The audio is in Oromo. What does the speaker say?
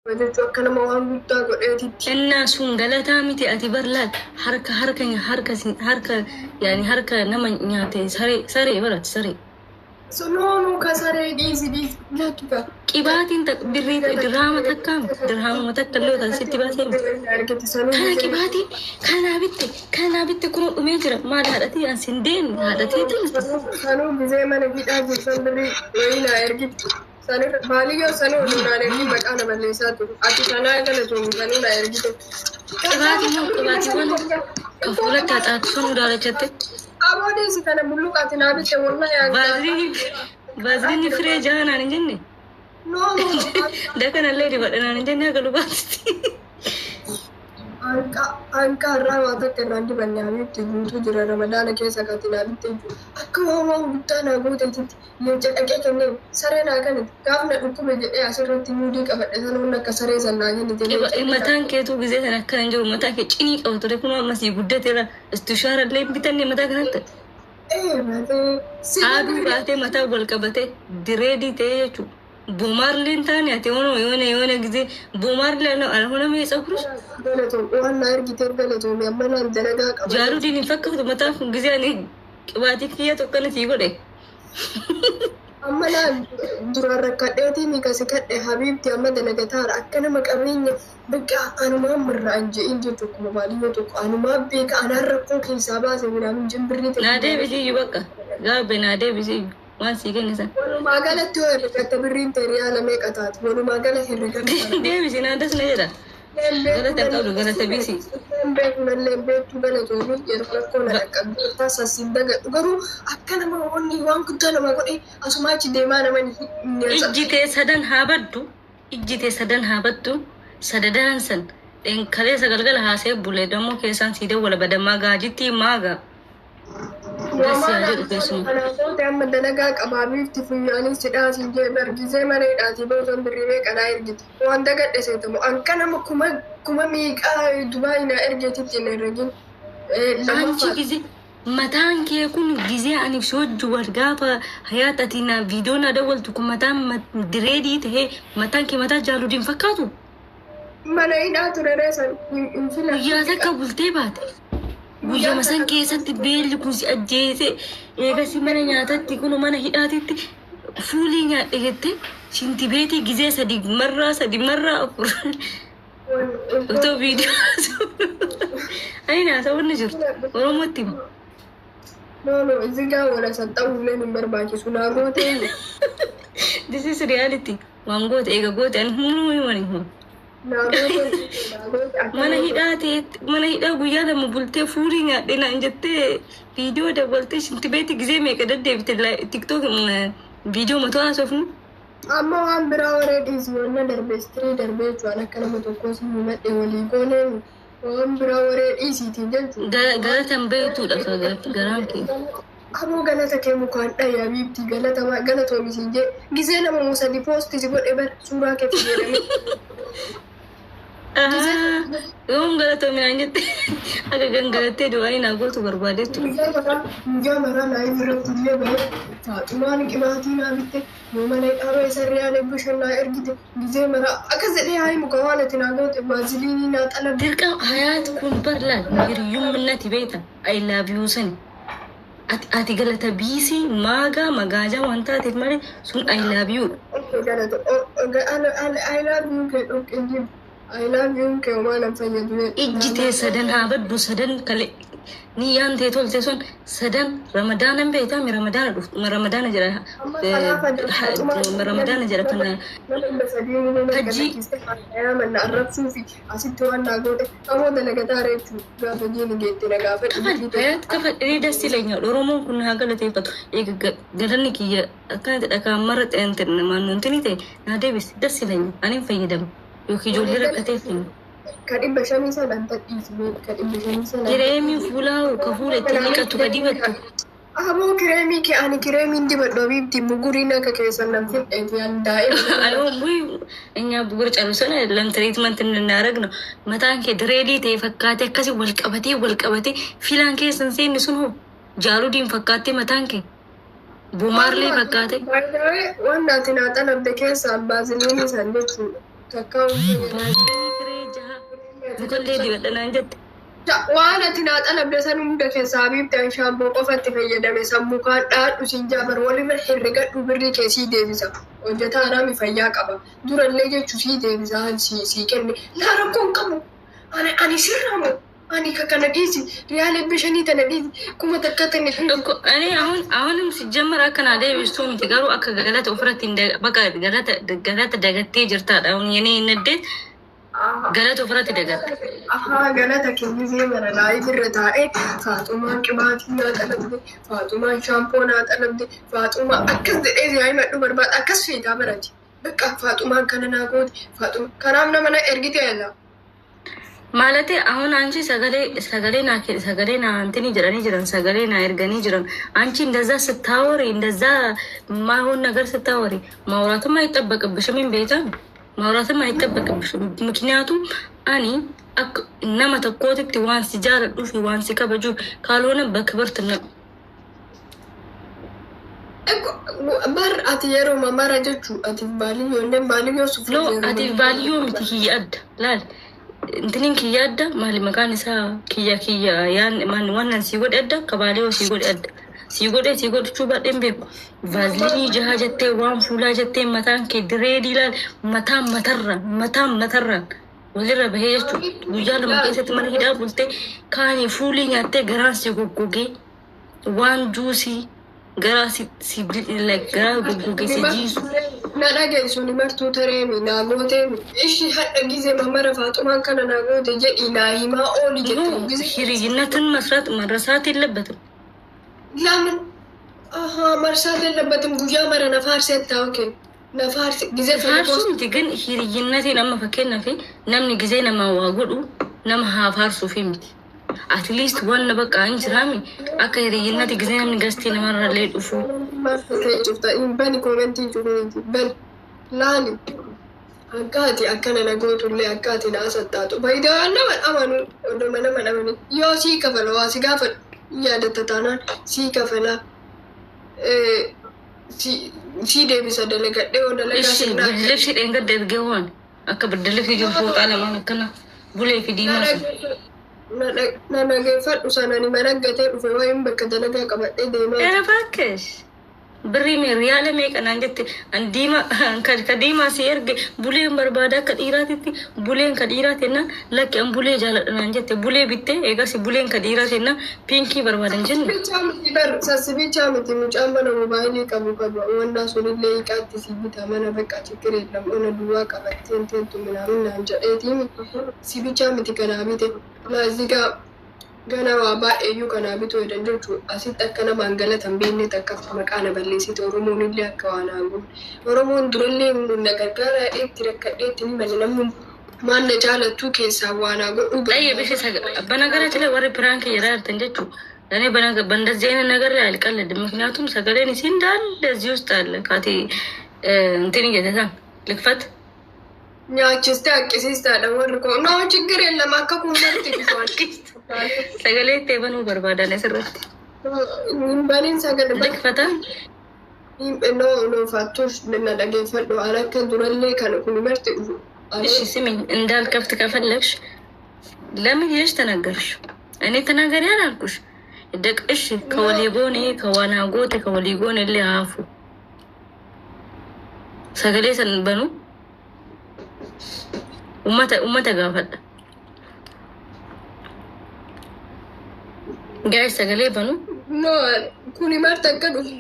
Jechuun akka nama waan guddaa godheetitti. Innaa sun galataa miti. Ati bar laal, harka harka harka harka, yaani harka nama nyaate, saree saree barati saree. Sunoonuu ka saree, dhiisi dhiisi, lakki ka. Qibaatiin birrii dirhaama takkaa miti, dirhaamuma takka illee kan sitti baasee miti. Argite sanuu. Kana qibaatii kanaa bitte, kanaa bitte, kunoo dhumee jira. Maal haadhatii an sin deemne haadhatii miti. Sanuu gizee mana hidhaa jirtan birrii wayii naa ergitti. Sanirra baaliyyoo sanuu oduu naan ergi, maqaa na balleessaa turu. Ati kanaa galatoomi, sanuu naa ergite. Qibaatii moo qibaatiiwwan ka fuulatti haxaatu sun daalachatte. Aboo dhiisi, kana bulluqaati naa bitte, wallahi an. Vaaziliinii, vaaziliinii firee jaha naan hin jenne. No, no. Dakanallee dibadha naan hin jenne haga lubaatti. Anka irraa waa takka irraan dibanne habiibti, guutuu jira Ramadaana keessa kaati naa bitte jechuudha. Akka waan waan guddaa naa gooteetitti leenca dhaqee kennee saree naa kennite. Gaaf na dhukkube jedhee asirratti muudii qabadhe sanuun akka saree san naa kennite leenca. Mataan keetuu gizee sana akkana hin jiru, mataa kee cinii qaba ture. Kunoo ammasii guddateera, istushaarallee hin bitanne mataa kanatti. Ee baatee. Haaduu baatee mataa wal qabatee dread ta'ee jechuudha. Bomaarleen taane ati hono yoona yoona gizee bomaarlee alhona mee ፀጉርሽ. Galatoom, waan naa ergiteef galatoomi, amma naan dalagaa qaba. Jaaruudiin hin fakkaatu mataan kun gizee ani qibaatii kiyya tokkana sii godhe. Amma naan duraan rakkadheetii miikasi kadhe habiibti, amma dalagataara akka nama qabeenya bakka anumaan mirra'an je'in jechuudha. Akkuma baadiyyoo tokko anumaan beeka, anaan rakkoo keessaa baase minaamin jimbirri. Naa deebisiyyuu, bakka gaabbe naa deebisiyyuu waan sii kenne san. Walumaa galatti yoo herregatte birriin ta'e riyaala meeqa taati? Walumaa gala herregatte. Deebisi, naa das na jedha. Galata hin qabdu, galata biisi. Beeku nallee beektu, galatoomi, yeroo rakkoo na dhaqqabdu taasisiin dagadhu, garuu akka nama wanni waan guddaa nama godhe asumaa achi deemaa nama hin Ijji tee sadan haa baddu. Ijji tee sadan haa baddu. Sadadaan san kaleessa galgala haasee bulee dammoo keessaan sii dawwala badamaa gaajittii maagaa. Dassi haa jedhu keessuma. Kanaafuu amma dalagaa qabaa biifti, funyaanii sidhaa siin jee bargisee mana hidhaatii boosan birrii meeqa naa ergite? Waan dagadhe seetamu anka nama kuma kuma meeqaa Dubaay naa ergeetitti hin herregin. Anchi gize mataan kee kun gizee ani si wajji wal gaafa hayaat ati na viidiyoo na dawwaltu kun mataan dread tahee, mataan kee mataa jaaludiin fakkaatu. Mana hidhaa ture reesan hin filan. Guyyaa takka bultee baate. Guyyama san keessatti beelli kun si ajjeese, eegasi mana nyaatatti kun mana hidhaatitti fuulii nyaadhe jettee shinti beetii gizee sadi marraa sadi marraa afur otoo viidiyoo ani naasawwanni jirtu Oromootti hima. No, no, እዚህ ጋር ወደ ሰጠው leen hin barbaachisu naa gootee. This is reality. Waan goote eega goote ani humnuu himan himu. Naa gootee, naa goote akka Mana hidhaa ta'etti, mana hidhaa guyyaa 2 bultee fuulii nyaadhe naan jettee viidiyoo dabaltee shinti beetii gizee meeqa deddeebite TikTok viidiyoo matoo haasofnu. Amma waan biraa waree dhiisi, wanna darbee istirii darbee jechuun akka nama tokkoo si himadhe walii goonee, waan biraa waree dhiisiitiin jechuudha. Galatan beektuudha garaan kee. Aboo galata kee mukaan dhayi habiibti, galata galatoomi siin jee gizee nama moo sadi post si godhe bar suuraa kee fayyadamee. Yoom galatoomi naan jette akka gangalattee du'anii naa gootu barbaadeetu. Guyyaa maraa live irratti illee bahee Faaxumaan qibaatii naa bitte, yoo mana hidhaa bahee sarriyaan eebbishan naa ergite, gizee maraa akkas jedhee haa himu waan ati naa goote, vaaziliinii naa xalabde. Dirqama hayaat kun bar laal, hiriyyummaatti beekta, I love you sani. Ati galata biisii maagaa magaajaa waan taateef malee sun I love you. Okay, galata. I love you kee dhoqqee jiru. I love you kee homaa nan fayyadu. Ijji tee sadan haa baddu, sadan kale niyyaan tee tolte sun sadan Ramadaanan beektaa mi? Ramadaana dhuftu, Ramadaana jedha, Ramadaana jedha kana. Nama 300 nama gadhiiste manna arrabsuu fi asitti waan naa goote ammoo dalagataa reechu gaafa jiini geette na gaafadhu. Kafal hayaat kafal inni das ይለኛል. Oromoon kun haa galateeffatu. Eega galanni kiyya akkanatti dhakaan mara xeente maannontini ta'e naa deebisi, das ይለኛል. Ani hin fayyadamu yookiin ijoollee rakkateef kennu. Ka 500 sana tadhiisi, ka 500 sana. Kireemiin fuulaa ka fuula ittiin dhiqattu ka dibattu. Aboo kireemii kee, ani kireemiin dibadhu habiibti, muguriin akka keessan nan fidheeti an daa'ima. አይሆን ወይ እኛ ብጉር ጨርሰን አይደለም treatment እንድናደርግ ነው። Mataan kee dread ta'e fakkaatee akkasii wal qabatee wal qabatee filaan keessan seenni sun hoo jaaludiin fakkaattee mataan kee bumaarlee fakkaate. Waan ati naa xalabde keessaa baaziliinii san jechuudha. Takkaa Vaaziliinii firee jaha mukallee dibadha naan jette. Waan ati naa xalabde san hunda keessaa habiibti an shaampoo qofatti fayyadame sammuu kaan dhaadhu siin jaabar walirra herregadhu birrii kee sii deebisa. Hojjetaa haraami fayyaa qaba. Durallee jechuu sii deebisa sii kenne. Laa rakkoo hin qabu. Ani sirraamu. Ani ka kana dhiisi. Riyaala 500 tana dhiisi. 1000 tana dhiisi. Tokko እኔ አሁን አሁንም ሲጀመር akkana deebistuu miti garuu akka galata ofirratti hin baqa galata dagattee jirtaadha. አሁን የኔ ንዴት galata ofirratti dagatte. Ahaa galata kennitee mana live irra taa'ee Faaxumaan qibaatii naa xalabde, Faaxumaan shaampoo naa xalabde, Faaxumaa akkas jedhee si himadhu barbaada akkas feetaa barati. Bakka Faaxumaan kana naa goote, Faaxuma kanaaf nama na ergite yalla. ማለት አሁን አንቺ sagalee naa sagalee naa እንትን jedhanii jiran sagalee naa erganii jiran አንቺ እንደዛ ስታወሪ እንደዛ ማይሆን ነገር ስታወሪ ማውራትም አይጠበቅብሽም። ቤታ ማውራትም አይጠበቅብሽም። ምክንያቱም ani nama tokkootitti waan si jaaladhuuf waan si kabajuuf ካልሆነ በክብር ትነ Bar ati yeroo mara jechuu ati baaliyyoo baaliyyoo suuf No, ati baaliyyoo miti kiyya adda laal intinin kiyya adda maali maqaan isaa kiyya yaan maal wannan sii godhe adda ka baaliyyoo sii godhe adda sii godhe sii godhachuu baadheen beeku vaaziliinii jaha jettee waan fuulaa jettee mataan kee direedii laal mataan matarra mataan matarraan walirra bahee jechuudha guyyaa 2 keessatti mana hidhaa bultee kaanii fuulii nyaattee garaan si goggogee waan juusii garaa si garaa goggogee si jiisu. Na dhageessu ni martuu tareemi naa gooteemi ishi hadha gizee mamara Faaxumaan kana naa goote jedhi naa himaa ooli jettu gizee. ሂርይነትን መስራት መረሳት የለበትም። ለምን አሀ መርሳት የለበትም። guyyaa mara na faarseetta okay na faarse gizee Faarsuu miti ግን hiriyinnatiin amma fakkeenyaaf namni gizee nama waa godhu nama haa faarsuufi miti. At least wanna bakka hin jiraami akka hiriyyinnaati gizee namni gastee namarrallee dhufu. Ta'e cufta bani koomentii cufuuti bani laali akka ati akkana na gootullee akka ati na asattaatu faayidaa nama amanu odoma nama amani yoo sii kafala waa si gaafadhu yaadatta taanaan sii kafala sii deebisa dalagadhee yoo dalagaa Ishi sirnaa ብርድ dheengadda ergee waan akka ብርድ ልብsi jiru fooxaa lamaan akkana bulee fi diimaa sun. Na dhageeffadhu sanani mana gatee dhufe wayin bakka dalagaa qabadhee deemaa. Ere baakkesh. Birrii mee riyaala meeqa naan jette an diimaa ka diimaa si erge buleen barbaada akka dhiiraatitti buleen ka dhiiraa tennaan lakki an bulee jaaladha naan jette bulee bittee eegas buleen ka dhiiraa tennaan piinkii barbaadan jenne. Bichaa miti bar sassibichaa miti mucaan mana moobaayilii qabu qaba wannaa sunillee hiiqaatti si bita mana bakka ችግር የለም ona duwwaa qabatteen teettu ምናምን naan jedheetii si bichaa miti kanaa bite እዚህ ጋ gana waa baay'eeyyuu kanaa bituu jedhan jechuun asitti akka namaan galatan beekne takka maqaa na balleessite Oromoon illee akka waan haguun Oromoon durallee na gargaara itti rakkadheetti ni malee namni maan na jaalattuu keessaa waan haa godhuu ጠይብ እሺ በነገራችን ላይ warri prank እየራርተን jechuun እኔ በእንደዚህ አይነት ነገር ላይ አልቀልድም። ምክንያቱም sagaleen isii እንዳለ እዚህ ውስጥ አለ። ካቴ እንትን እየተሳ ልክፈት nyaachistee haqqisiistaadha warri koo noo ችግር የለም akka kun marti dhufaan sagalee itti banuu barbaadan asirratti hin banin sagalee ልክፈታ no no fattuus na dhageeffadhu an akka durallee kana kun marti dhufu እሺ ስሚኝ፣ እንዳልከፍት ከፈለግሽ ለምን ሄደሽ ተናገርሽ? እኔ ተናገሪ አላልኩሽ። ደቅ እሺ ከወሊጎኔ ከዋናጎቴ ከወሊጎኔ ሌ ሀፉ sagalee san banuu ummata gaafadha. Gaa'is sagalee banuu no kuni marti akka dhufu